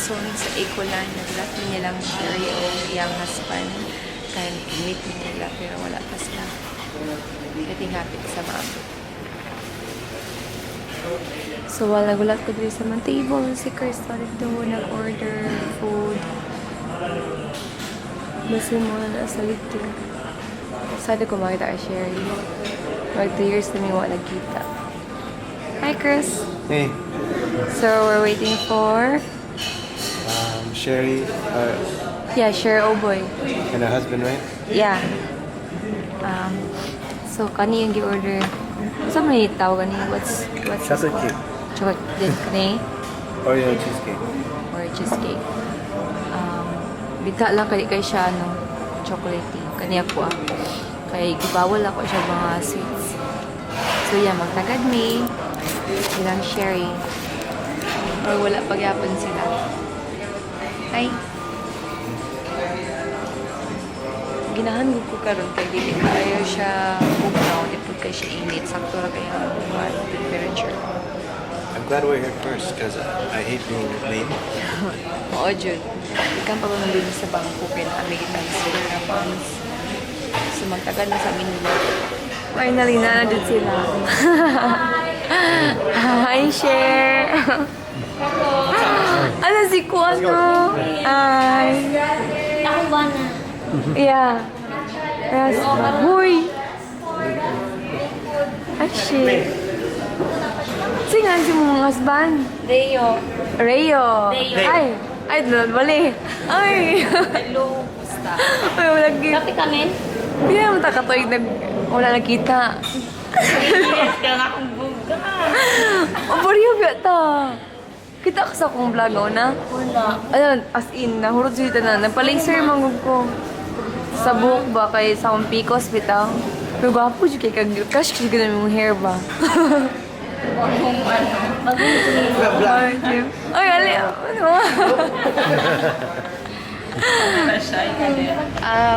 Soon sa Ecoland. Nagulat mi nilang Sherry o iyang husband. Kaya meet mi nila pero wala pa sila. Getting happy sa maabot. So while nagulat ko diri sa mga table, si Chris dito nag-order food. Basta mo na sa dito. Excited ko makita kay Sherry. Mag 2 years na mi wala nagkita. Hi, Chris! Hey, So we're waiting for Sherry Yeah, Sherry Oboy. And her husband, right? Yeah. So kani yung gi-order. Sa may tawag kani? What's this Chocolate called? Cake. Chocolate din kani Oreo cheesecake. Or cheesecake. Bita lang kay siya ano, chocolatey. Kani ako ah. Kay gibawal ako siya mga sweets. So yeah, magtagad mi. Ilang Sherry. Or wala pagyapon sila. Hi. Ginahan ko karon kay dili kaayo siya bugnaw, di pud kay siya init. Sakto ra kay ang temperature. I'm glad we're here first because I hate being late. Oo, jud. Ikan pa ba din sa bangko kay naami gid ng sila funds. So magtagal na sa amin nila. Finally na nandun sila. Hi, Cher! Ano si Kuan no? Hi! Ako ba na? Yeah. Yes. Huy! Ay, shit. Sige si mong husband. Leo. Rayo. Rayo. Ay. Ay, doon, bali. Ay. Hello, kumusta? Ay, wala gid. Kape kami? Hindi naman takatoy nag wala nakita. Yes, kaya nga akong buga. Oh, bariyo ba ta? Kita ka sa akong vlog, oh, na? Wala. Ano, as in, nahurot siya tanan. Nagpa-laser man gud ko. Sa buhok ba, kay sa akong pikos, bitaw. Pero gwapo jud kay kag cash jud ganun yung hair ba. Bagong ano? Bagong tumingin. Ay, ali, ano?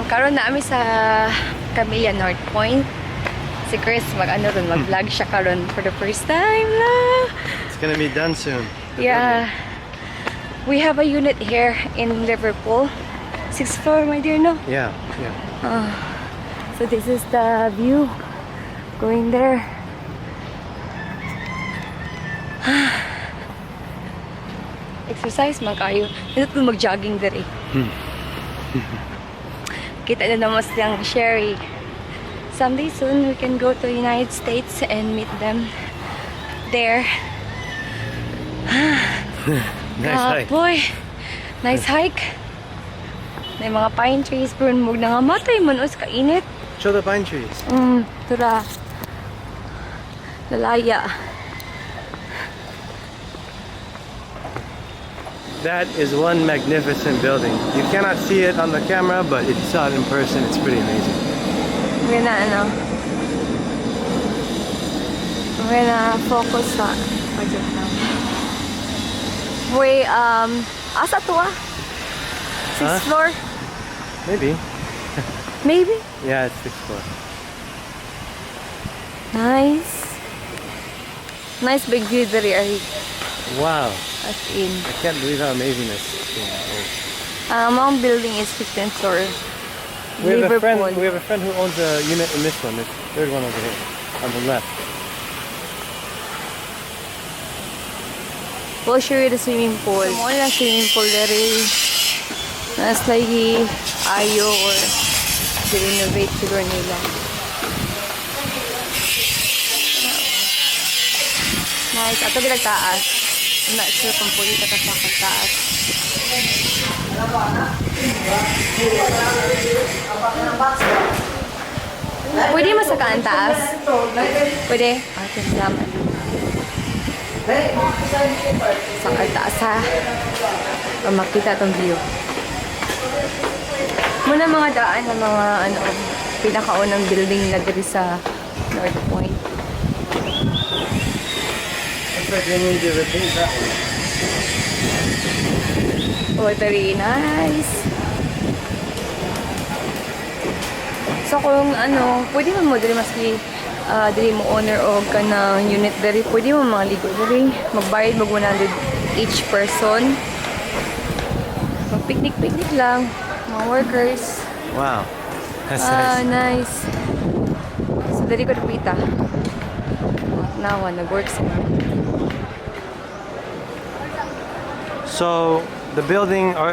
Karon na kami sa Camilla North Point. Si Chris mag ano ron, mag-vlog siya karon for the first time na. It's gonna be done soon. Yeah. We have a unit here in Liverpool. Sixth floor, my dear, no? Yeah. So this is the view going there. Exercise man kayo. Nindot ko mag-jogging diri. Kita na naman silang Sherry. Someday soon we can go to United States and meet them there. Nice Ah, hike. Boy, nice hike. May mga pine trees pero mug nangamatay man us kainit. Show the pine trees. Tura. Lalaya. That is one magnificent building. You cannot see it on the camera, but if you saw it in person, it's pretty amazing. I'm gonna, ano, I'm gonna focus sa budget now. Wait, asa to ah? Sixth Huh? floor? Maybe. Maybe? Yeah, it's sixth floor. Nice. Nice big view diri ay Wow. as in. I can't believe how amazing this thing is. Ang building is 15th floor. We have a friend. Liverpool. We have a friend who owns a unit in this one, this third one over here, on the left. We'll show you the swimming pool. So, mo lang swimming pool diri. Nas lagi ayo or renovate siguro nila. Nice. Ato bilang taas. I'm not sure kung pwede ka sa taas. Pwede masakaan taas? Pwede? Okay, salamat. Sa taas ha. Para makita itong view. Muna mga daan ng mga ano, pinakaunang building na diri sa North Point. Looks like they need to repaint that one. Oh, very nice. So kung ano, pwede man mo diri maski diri mo owner og kanang unit diri, pwede mo mga ligo diri. Magbayad mag 100 each person. Mag-picnic-picnic lang. Mga workers. Wow. That's Ah, nice. nice. So, dali ko napita. Nawa, nag-work sila. So the building or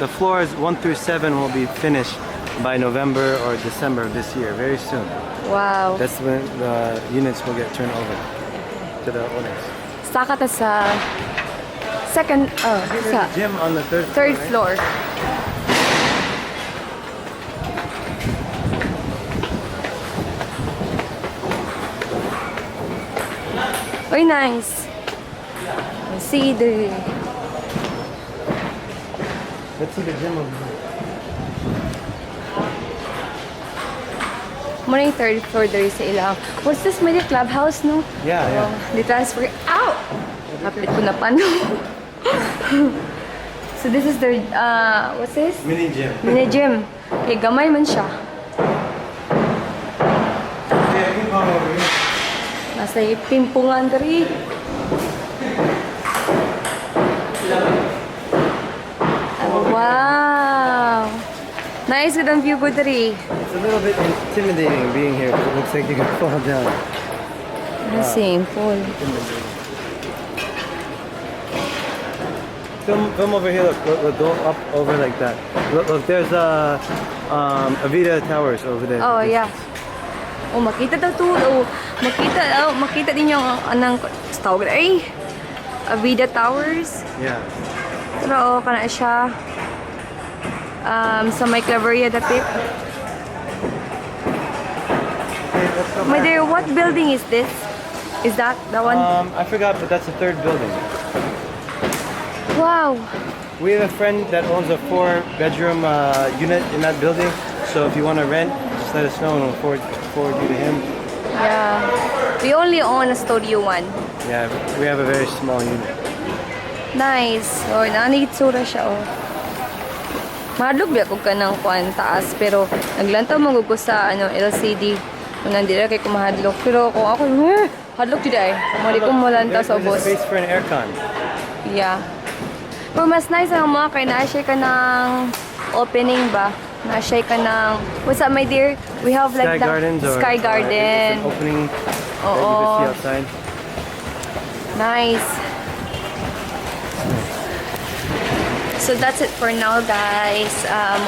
the floors 1 through 7 will be finished by November or December of this year, very soon. Wow. That's when the units will get turned over to the owners. Saka ta sa second, oh, There's sa a gym on the third third floor, right? floor. Oy, nice. See the Let's see the gym over here. Mao na yung third floor diri sa ilang. What's this? May clubhouse, no? Yeah. Oh, the transfer. Ow! Kapit ko na pano. So this is the, what's this? Mini gym. Mini gym. Okay, gamay man siya. Yeah, you can come over here. Nasa pimpungan diri. Oh, wow! Nice gud ang view ko diri. It's a little bit intimidating being here 'cause it looks like you're gonna fall down. Wow. Same pool. Film over here. Look, look, look, go up over like that. Look, look, there's Avida Towers over there. Oh, yeah. Oh, makita daw to. Oh, makita, oh, makita din yung anang tawag ay Avida Towers. Yeah. Pero oh, kana siya. Sa may Claveria dapit. Okay, let's go My back. dear, what building is this? Is that the one? I forgot, but that's the third building. Wow. We have a friend that owns a four-bedroom unit in that building. So if you want to rent, just let us know and we'll forward you to him. Yeah. We only own a studio one. Yeah, we have a very small unit. Nice. Oh, naanigitsura siya, oh. Mahadlok biya kog kanang kuan taas pero naglantaw man gud ko sa ano LCD. Kung nandira kay ko mahadlok pero kung ako eh, hadlok jud ay. Mo di ko molantaw sa There's a ubos. space for an aircon. Yeah. Pero mas nice ang mga kay naa ka ng opening ba? Naa ka ng, what's up, my dear? We have like Sky the Gardens or Sky or Garden. it's an opening that you Oo. can see outside. Nice. So that's it for now, guys.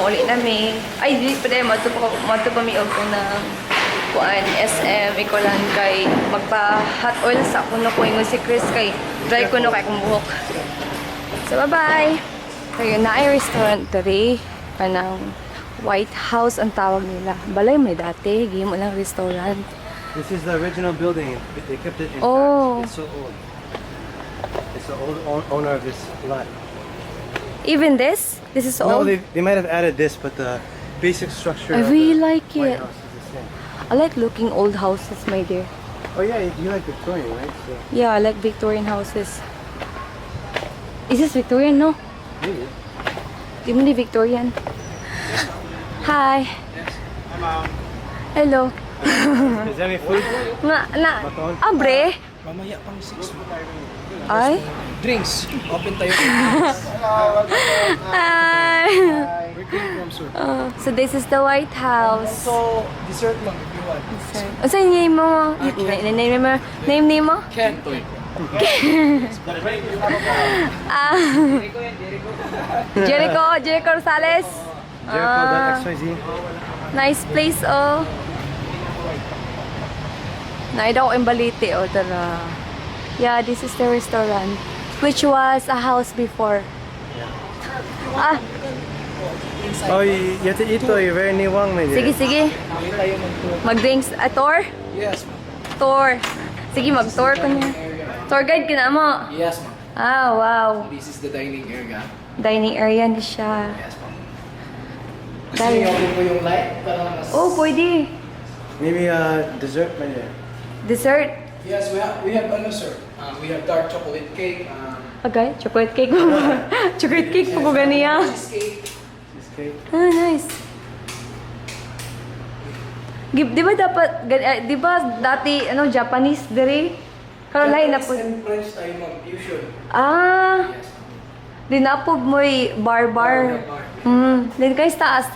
Uli na mi. Ay, di pa tayo. Madto pa mi og ng kuan SM ikolan kay magpa hot oil sa ako no ko ingon si Chris kay dry ko no kay akong buhok. So bye-bye. Kayo na ay restaurant diri kanang White House ang tawag nila. Balay may dati, gihimo lang restaurant. This is the original building. They kept it intact. Oh. It's so old. It's the old owner of this lot. Even this? This is No, old. they might have added this, but the basic structure I of really the like White it. House is the same. I like looking old houses, my dear. Oh yeah, you like Victorian, right? So Yeah, I like Victorian houses. Is this Victorian? No. maybe. Di mo ni Victorian. Hi. Hello. Is there any food? Nga, na, Baton? ambre? Mamaya pang 6. Ay. Drinks. Open tayo. Hi. Where came from, sir? So this is the White House. So, dessert lang if you want. Unsa yung name mo? Name name mo? Name name mo? Ken. Ah. Jericho, Jericho Rosales. Ah. Jericho.xyz. Nice place, oh. Naida ko balite, oh, tara. Yeah, this is the restaurant, which was a house before. Ah, Oh, you have to eat though. You're very niwang, my dear. Sige, sige. Mamaya tayo mag-tour. Mag-drinks. Ah, tour? Yes, ma'am. Tour. Sige, mag-tour ko niya. Tour guide ka na mo. Yes, ma'am. Ah, wow. This is the dining area. Dining area ni siya. Yes, ma'am. Gusto Dahil- niyo open po yung light para mas... Oh, pwede. Maybe dessert, my dear. Dessert. Yes, we have ano, sir? We have dark chocolate cake, Okay, chocolate cake. Chocolate cake po ko ganiya. cheesecake. Cheesecake. Ah, nice. Di ba dapat, eh, di ba dati, ano, Japanese diri? Karon lahi na po. Japanese and French tayo mag-fusion. Ah, Yes, ma'am. Di napob mo'y bar bar. Bar, bar. Then kay sa taas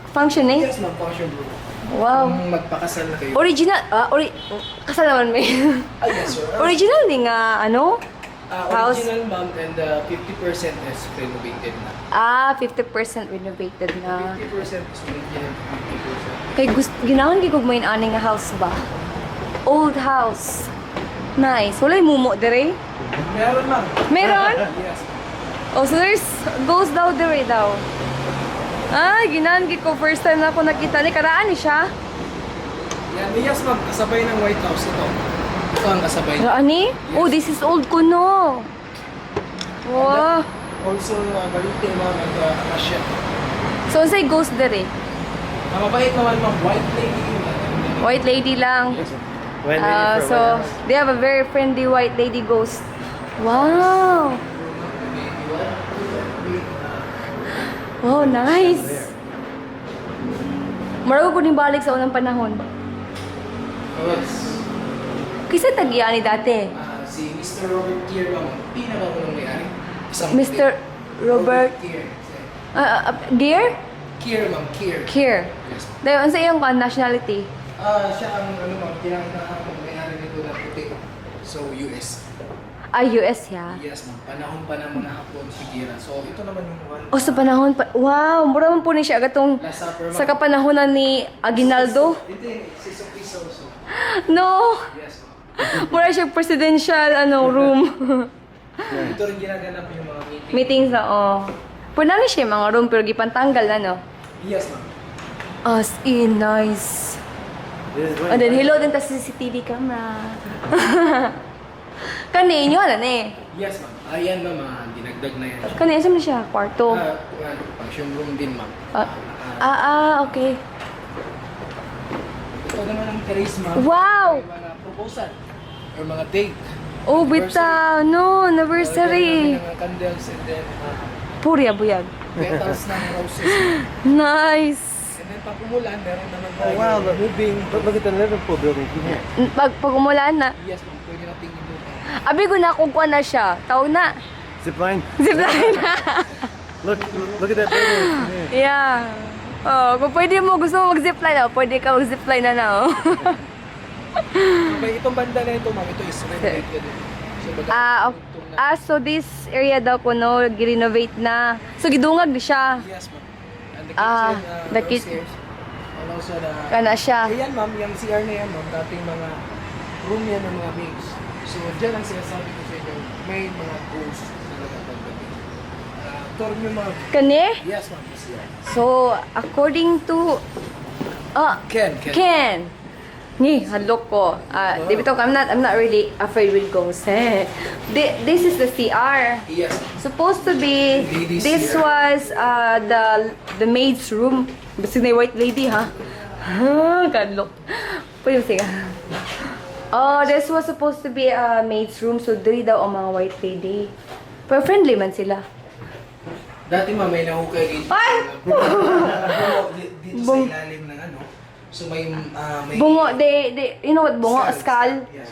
functioning. Yes, ma'am, function room. Wow. Kung magpakasal na kayo. Original, kasal naman may. Ah, yes, sir. Original ni nga ano? Ah, house. original, ma'am, and 50% is renovated na. Ah, 50% renovated na. 50% is original, 50%. Kay gusto ginahan gyud kog main ani nga house ba? Old house. Nice. Walay mumo dire. Meron, ma'am. Meron? Yes. Oh, so there's ghost daw dire daw. Ah, ginahan gyud ko, first time na ako nakita ni karaan ni siya. Yan, yes, ma'am, kasabay ng White House ito. Ito ang kasabay. Karaan ni? Oh, this is old kuno. Wow. Also, balite, ma'am, at acacia. So unsay ghost dire? Ang mabait naman, ma'am, white lady. White lady lang. White lady Ah, for so White House. they have a very friendly white lady ghost. Wow. Wow, nice. Maraw ko ni balik sa unang panahon. Yes. Kisa tagiya ni dati. Ah, si Mr. Robert Kier, ma'am, ang pinakaunang may-ari. Isang Mr. Robert Kier. Gear? Kier, ma'am, Kier. Kier. Yes, ma'am. Dayon unsa iyong kan nationality? Ah, siya ang ano ma'am, pinakaunang may-ari nito na puti. So, US. Ah, US ya. Yes, ma'am. Panahon pa ng mga Hapon si Gira. So, ito naman yung one. O sa panahon pa. Wow, mura man po ni siya gatong Last Supper, ma'am. sa kapanahonan ni Aguinaldo. Hindi, si Sophie Soso. No. Yes, ma'am. Mura siya presidential ano room. Ito rin ginaganap yung mga meeting. Meetings na, oh. Puna na siya yung mga room, pero gipantanggal na, no? Yes, ma'am. As in, nice. This is And then, hello din ta sa CCTV camera. Kani, inyo, ano na eh. Yes, ma'am. Ayan, ma'am. Dinagdag na yan siya. Kani, asa man siya? Kwarto. Ah, function room din, ma'am. Ah, ah, okay. Ito naman ang terrace, ma'am. Wow! May mga proposal or mga date. Oh, bitaw, no, anniversary. Mga candles and then Purya, buyag. petals ng roses. Nice. And then pag umulan, meron naman Oh tayo wow! Look, moving. look at the Liverpool building from here. Pag umulan na, Yes, ma'am. Pwede nating i-move. abi ko na kung kuha na siya. Tawag na. Zipline. Zipline na. Look at that building from here. Yeah. Oh, kung pwede mo, gusto mo mag-zipline, oh, pwede ka mag-zipline na na, oh. Okay, itong banda na ito, ma'am, ito is renovated. So, baga, Ah, itong na- ah, so this area daw kuno gi-renovate na. So gidungag di siya. Yes, ma'am. And the kitchen, Ah, the downstairs. And also the... Kana siya. Ayan, ma'am, yung CR na yan, ma'am, dating mga room yan ng mga maids. So, dyan ang sinasabi ko sa inyo, may mga ghosts talaga pagdating. Tour nyo, ma'am. Kani? Yes, ma'am, the CR. So according to Ken, Ken. Ken. Ni, hadlok ko. Ah, di bitaw, I'm not really afraid with ghosts. Eh. This is the CR. Yes. Supposed to be Ladies this CR. was the maid's room. Basig na yung white lady ha. Ha, kadlok. Pwede sige. Oh, this was supposed to be a maid's room, so diri daw ang mga white lady. Pero friendly man sila. Dati, ma'am, may nahukay dito. Ay! Bungo dito sa ilalim ng ano. So, may Bungo, they, you know what bungo? Skull. Yes.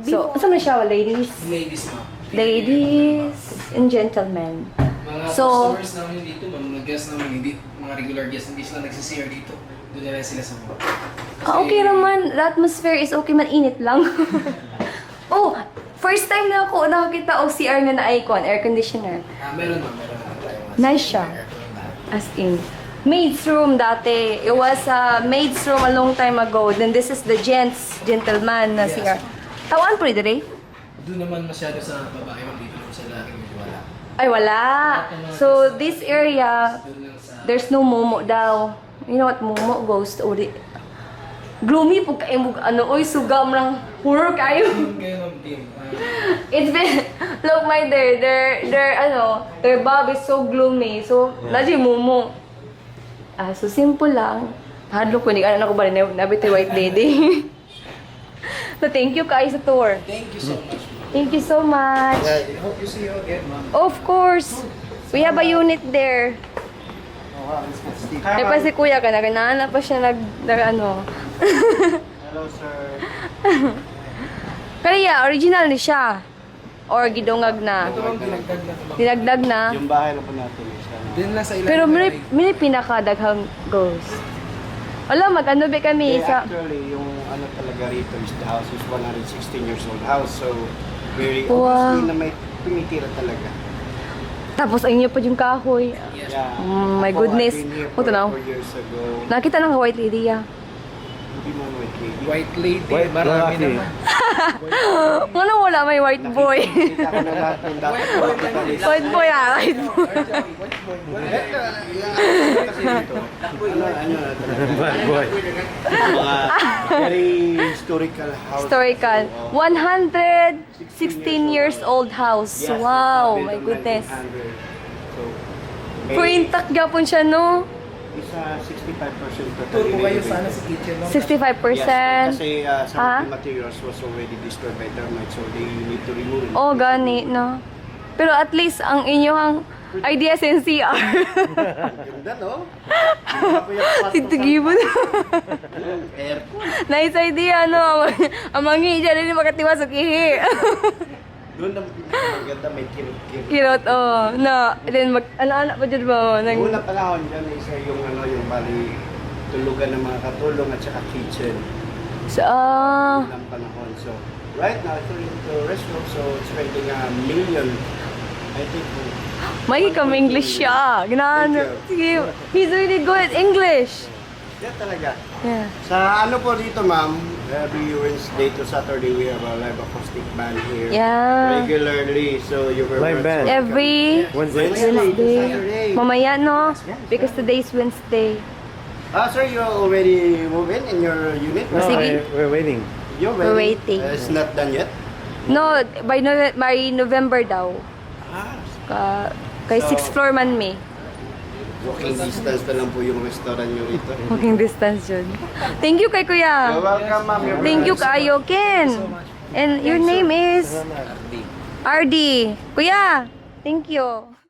So, saan man siya, ladies? Ladies, ma'am. Ladies and gentlemen. Mga So- customers namin dito, ma'am, mga guests namin, hindi, mga regular guests, hindi sila nagsisare dito. Doon na lang sila sa baba. Ah, okay naman. The atmosphere is okay man. Init lang. Oh, first time na ako nakakita og CR nga na icon, air conditioner. Ah, meron ma'am, meron naman tayo. Mga Nice siya. aircon lahat. As in, maid's room dati. It was a maid's room a long time ago. Then this is the gents, gentleman na Yes. CR. Tawaan po rin dire? Doon naman masyado sa babae, ma'am, dito naman sa lalaki, medyo wala. Ay, wala. So, this area, Doon lang sa... there's no momo daw. You know what momo ghost? Uri. Gloomy po kayo mo, ano, oy, suga mo lang horror kayo. Team kayo, ma'am, team. Ah, It's been, look my, their, ano, their bob is so gloomy. So, yeah. Lagi mumu. Ah, so simple lang. Hadlok ko, ni ano ko ba, nabit white lady. So, thank you kayo sa tour. Thank you so much, ma'am. Thank you so much. I hope you see you again, ma'am. Of course, we have a unit there. Oh wow, this gets steep. Ay pa si kuya ka na, na pa siya nag ano. Hello, sir. Kaya, original ni siya. Or gidungag na? Ito, ma'am, dinagdag na ito, ma'am. Dinagdag na. Yung bahay na po natin is ano. Din lang sa ilalim Pero ng may, ay- may pinakadaghang ghost. Wala, mag-ano ba kami Eh, sa actually, yung ano talaga rito is the house is 116 years old house. So, very obviously na may tumitira talaga. Tapos ang inyo pa yung kahoy. Yeah. My Ako, goodness. I've been here Puto na. 4 years ago. Nakita ng white lady ah. Hindi mo white lady. White lady, White marami lalaki. naman. Ano wala may white boy? Nakita ko na lahat ng dapat ko makita dito. White boy ah, white boy. White boy. Kasi dito, ano na talaga. Bad boy. Mga very historical house. Historical. So, 116 years old house. Yes, Wow, built my on goodness. 1900. So, Pero intact gyapon siya, no? Isa 65% Tour totally po kayo renovated. sana sa kitchen, ma'am. 65%. Yes, kasi some Ah? of the materials was already destroyed by termites, so they need to remove it. Oh, gani, no? Pero at least ang inyong idea sa NCR. Ang ganda, no? Titigibon. Aircon. Nice idea, no? Ang mangi dyan, hindi makatiwas og ihi. Doon ang pinakamaganda, may kirot-kirot. Kirot, oh. Na, then mag, ano-ano pa dyan ba? Oh, nang, Una panahon dyan is yung ano, yung bali tulugan ng mga katulong at saka kitchen. So, ah, Unang panahon. So, right now, it's into restroom, so it's spending a million. I think. May kam English siya. Ganahan. Thank Sige, he's really good at English. Yeah, talaga. Yeah. Sa ano po dito, ma'am, every Wednesday to Saturday, we have a live acoustic band here. Yeah. Regularly, so you were Live band. Every Wednesday. Wednesday to Wednesday. Saturday. Mamaya, no? Because today's Wednesday. Ah, sir, you already move in your unit? No, Sige. we're waiting. You're We're waiting. waiting. It's not done yet? No, by November daw. Ah, Ka, kay sixth floor man may. Walking distance na lang po yung restaurant nyo rito. Walking distance yun. Thank you kay Kuya. You're welcome, ma'am. You're Thank you kaayo, Ken. And your name is? RD. Kuya, thank you.